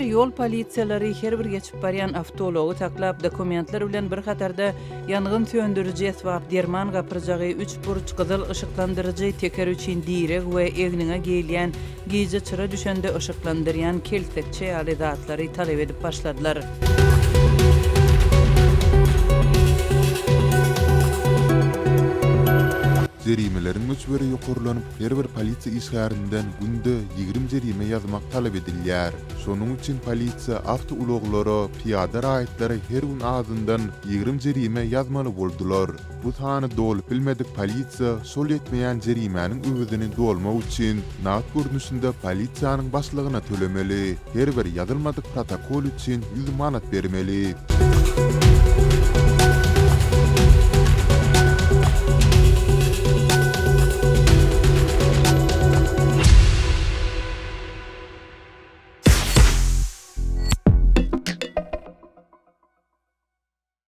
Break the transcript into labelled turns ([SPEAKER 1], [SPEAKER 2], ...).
[SPEAKER 1] Häzir ýol polisiýalary her bir geçip barýan awtoulagy saklap, dokumentler bilen bir hatarda ýangyn söndüriji esbap, derman gapyrjagy, üçburç gyzyl yşyklandyryjy, teker üçin direg we egniňe geýilýän, gije çyra düşende yşyklandyrýan keltekçe ýaly zatlary talap edip başladylar.
[SPEAKER 2] Jerimeleriň möçberi ýokarlanyp, her bir polisiýa işgärinden günde 20 jerime ýazmak talap edilýär. Şonuň üçin polisiýa awtoulaglara, pyýada raýatlara her gün azyndan 20 jerime ýazmaly boldular. Bu sany dolup bilmedik polisiýa şol ýetmeýän jerimäniň öwezini dolmak üçin nagt görnüşinde polisiýanyň başlygyna tölemeli. Her bir ýazylmadyk protokol üçin 100 manat bermeli.